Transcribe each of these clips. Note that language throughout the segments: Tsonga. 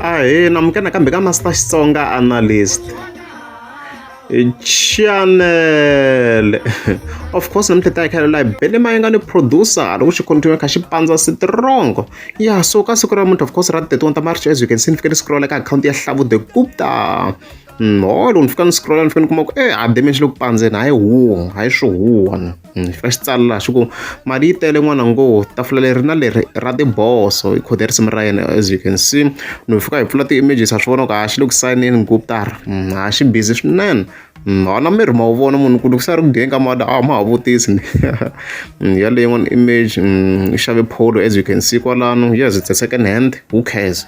Ahee namukela nakambe ka Master Xitsonga Analyst channel of course namuntlha ta hi kha la bele mayengani producer loko xi continue kha xi pandza strong ya so ka siku ra namuntlha of course ra 31 ta March as you can see ni fike ni scroll eka akhawunti ya Hlavu the Gupta ho loko ni fika ni scroll ni fika ni kuma ku e a deme xi le ku pandzeni hayi huwa hayi swo huwa ni fika xi tsala laha xi ku mali yi tele n'wana ngo tafula leri na leri ra tiboso i khode risimu ra yena as you can see ni fika hi pfula ti-images ha swi vona ku a xi le ku sayineni Gupta a xi busy swinene ha na miri ma wu vona munhu ku loko se a ri ku dyeni ka mali a ma ha vutisi yaleyo yin'wana image i xave polo as you can see kwalano yes it's a second hand who cares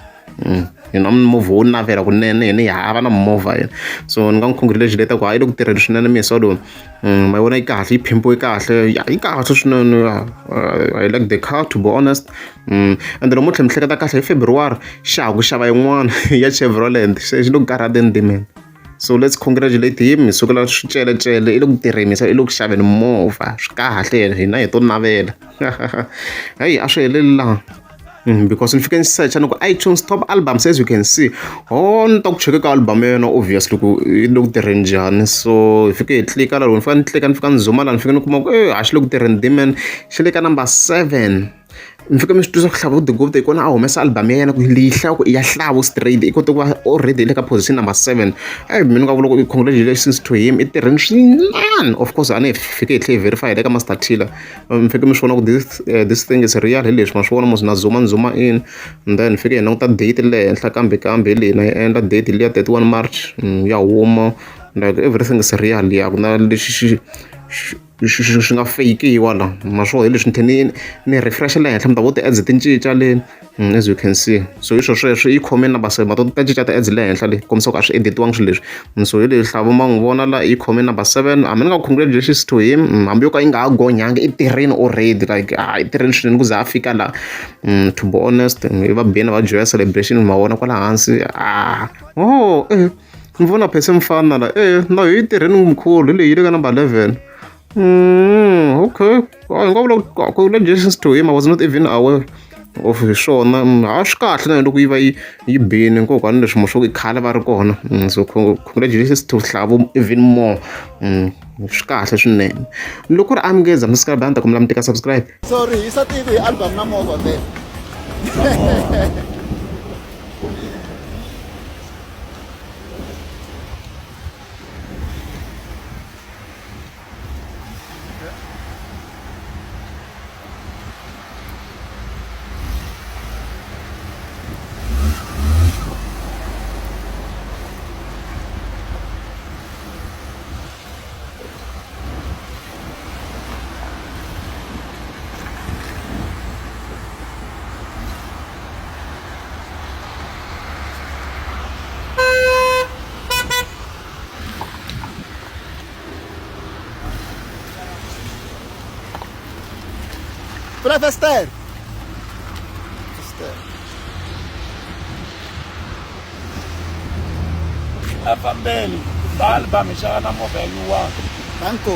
hina movha wo navela kunene yena hi hava na movha yena so ni nga n'wi congratulate ku hayi le ku tirheni swinene misa lowu ma yi vona yi kahle yi phimpiwe kahle ya yi kahle swinene I like the car to be honest ende loko mo tlhela mi hleketa kahle hi February xa ha ku xava yin'wana ya Chevrolet se xi le ku karhateni dimeni so let's congratulate him hi sukela swicelecele i le ku tirheni i le ku xaveni movha swi kahle hina hi to navela heyi a swi heleli laha because ni fike ni search ni ku iTunes top albums as you can see ho ni ta ku cheke ka album ya yena obviously ku yi le ku tirheni njhani so hi fike hi tlika la loko ni fika ni tlika ni fika ni zuma la ni fike ni kuma ku e a xi le ku tirheni demon xi le ka number 7 ni fike mi swi twisa ku Hlavu the Gupta hi kona a humesa album ya yena ku leyi hlaya ku i ya Hlavu straight i kote ku va already le ka position number 7 eyi mina ni nga vula ku congratulations to him i tirheni swinene of course a ni hi fike hi tlhe hi verify le ka Master Tiller mi fike mi swi vona ku this, this thing is real hi leswi ma swi vona mos na zuma ni zuma in and then fike hi languta date le henhla kambe kambe hi leyi na yi endla date liya 31 March ya huma like everything is real ya ku na lexi xi xi xi nga fakiwa la ma swo hi leswi ni tlhe ni ni refresh le henhla mi ta vo ti-ads ti cinca le as you can see so hi swo sweswo yi khome number seven ma ta cinca ti-ads le henhla le kombisa ku a swi editiwangi swilo leswi so hi leswi Hlavu ma n'wi vona la yi khome number 7 hambi ni nga congratulations to him hambi yo ka yi nga ha gonyangi i tirheni already like a i tirheni swinene ku za a fika la to be honest i va bini va joya celebration ma vona kwala hansi ah oh eh ni vona phese mfana la eh na hi tirheni mkhulu hi leyi yi le ka number 11 okay hi nga vula ku congratulations to him I was not even aware of hi swona a swi kahle na loko yi va yi yi bini nkokwani leswi mo swo i khale va ri kona so congratulations to Hlavu even more swi kahle swinene loko ku ri a mi nge za mi subscribe a ni ta kombela mi tika subscribe sorry hisa tivi hi album na movha vhele Pfula fasitere. Fasitere. A fambeni ba album hi xava na movha ya nyuwani. Danko.